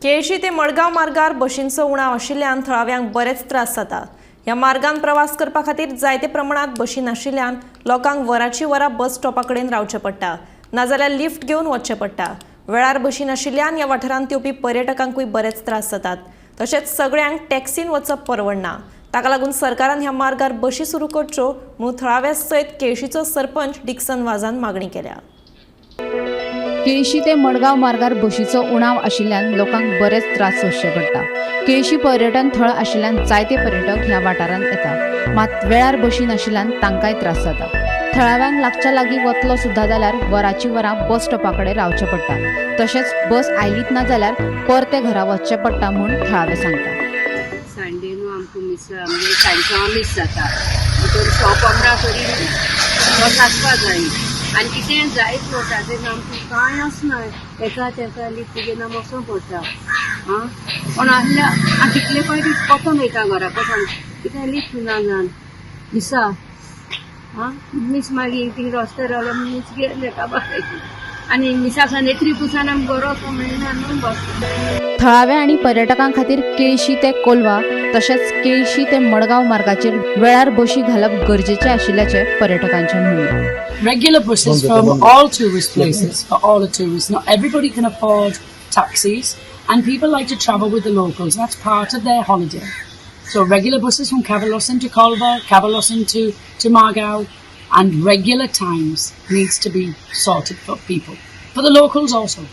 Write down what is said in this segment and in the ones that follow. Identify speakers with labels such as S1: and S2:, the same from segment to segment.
S1: केळशी ते मडगांव मार्गार बशींचो उणाव आशिल्ल्यान थळाव्यांक बरेच त्रास जातात. ह्या मार्गान प्रवास करपा खातीर जायते प्रमाणात बशी नाशिल्ल्यान लोकांक वराची वरां बस स्टॉपा कडेन रावचें पडटा, नाजाल्यार लिफ्ट घेवन वचचें पडटा. वेळार बशी नाशिल्ल्यान ह्या वाठारांत येवपी पर्यटकांकूय बरेच त्रास जातात. तशेंच सगळ्यांक टॅक्सीन वचप परवडना. ताका लागून सरकारान ह्या मार्गार बशी सुरू करच्यो म्हणून थळाव्या सयत केळशीचो सरपंच डिक्सन वाजान मागणी केल्या.
S2: केळशी ते मडगांव मार्गार बशीचो उणाव आशिल्ल्यान लोकांक बरेच त्रास सोंसचे पडटा. केळशी पर्यटन थळ आशिल्ल्यान जायते पर्यटक ह्या वाठारांत येता, मात वेळार बशी नाशिल्ल्यान तांकांय त्रास जाता. थळाव्यांक लागच्या लागीं वतलो सुद्दां जाल्यार वराची वरां बस स्टॉपा कडेन रावचें पडटा. तशेंच बस आयलीच ना जाल्यार परते घरा वचचें पडटा म्हूण थळावे सांगता.
S3: संडे न्हू आमकां मीस, आमगे सांजचो मीस जाता भितर 115 तरी बस आसपा जाय आनी कितें जायत वता तेन्ना आमकां कांय आसना. एका तेका लिफ्ट घेवन आमी वचों पडटा. आं, कोण आसल्यार आं कितले फावटी वचोन वयता घरा कसन, कितें लिफ्ट ना जावन दिसा. आं, मीस मागीर थिंग रस्त्यार रावलो, मीस गेले काबार आनी मिसा सावन पुसान आमकां घरा वचोंक मेळना न्हू बस.
S2: थळाव्या आनी पर्यटकां खातीर केळशी ते कोलवा तशेंच केळशी ते मडगांव मार्गाचेर वेळार बशी घालप गरजेचें आशिल्ल्याचें पर्यटकांचें म्हणणें.
S4: Regular buses from all tourist places for all the tourists. Not everybody can afford taxis, and people like to travel with the locals. That's part of their holiday. So regular buses from Cavelossim to Colva, Cavelossim to Margao, and regular times needs to be sorted for people, for the locals also,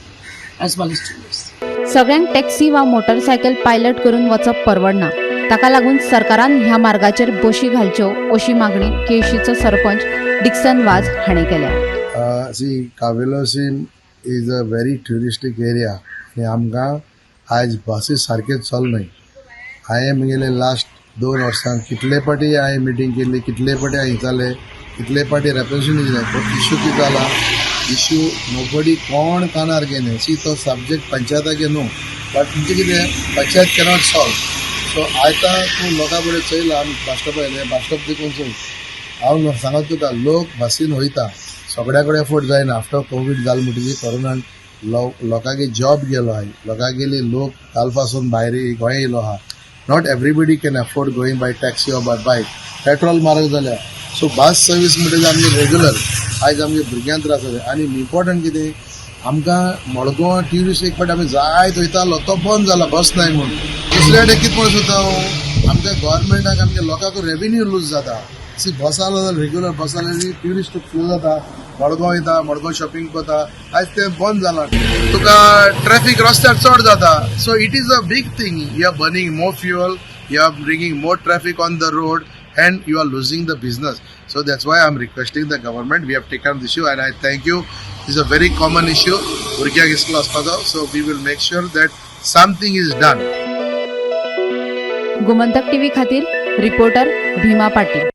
S4: as well as tourists.
S2: सगळ्यांक taxi वा motorcycle pilot करून वचप परवडना. ताका लागून सरकारान ह्या मार्गाचेर बशी घालच्यो अशी मागणी केळशीचो सरपंच डिक्सन वाज हाणें केल्या.
S5: See, Cavelossim is a very touristic area आनी आमकां आयज बसी सारक्यो चलनाय. हांवें म्हगेले लास्ट 2 वर्सां कितले फावटी हांवें मिटींग केली, कितले फावटी हांवें विचारलें, कितले फावटी रेप्रेजेंटेशन दिलें, पूण इशू कितें जाला, इशू नोबडी कोण कानार घेना. सी, तो सब्जेक्ट पंचायतागे न्हू, बट म्हणजे कितें, पंचायत कॅनॉट सॉल्व. सो आतां तूं लोकां कडेन चोयला, आमी बस स्टॉप आयले, बस स्टॉप देखून चोय. हांव सांगत तुका, लोक बसीन वयता, सगळ्या कडेन एफोर्ड जायना. आफ्टर कोवीड जालें म्हणटकीर कोरोनान लोकांगे जॉब गेलो आहा, लोकांगेली लोक कालपासून भायर गोंय येयलो आहा. Not everybody can afford going by taxi or by bike. Petrol म्हारग जाल्या. सो बस सर्वीस म्हणटकीर आमगे रेगुलर आयज आमगे भुरग्यांक त्रास जाता. आनी इम्पॉर्टंट कितें, आमकां मडगांव ट्युरिस्ट एक फावटी आमी जायत वयतालो, तो बंद जाला बस नाय म्हूण. दुसरे कडेन कितें म्हणून सोदता हांव, आमच्या गव्हर्मेंटाक, आमच्या लोकांक रेवेन्यू लूज जाता. सी, बस आलो जाल्यार, रेग्युलर बस आसल्यार ट्युरिस्ट फ्लो जाता, मडगांव येता, मडगांव शॉपिंग करता. आयज तें बंद जाला, तुका ट्रॅफिक रस्त्यार चड जाता. So it is a big thing. You are burning more fuel, you are bringing more traffic on the road and you are losing the business. So that's why I'm requesting the government. We have taken the issue and I thank you. This is a very common issue. भुरग्यांक इस्कॉल वचपाचो. So we will make sure that something is done.
S2: Gomantak TV खातीर reporter भीमा पाटील.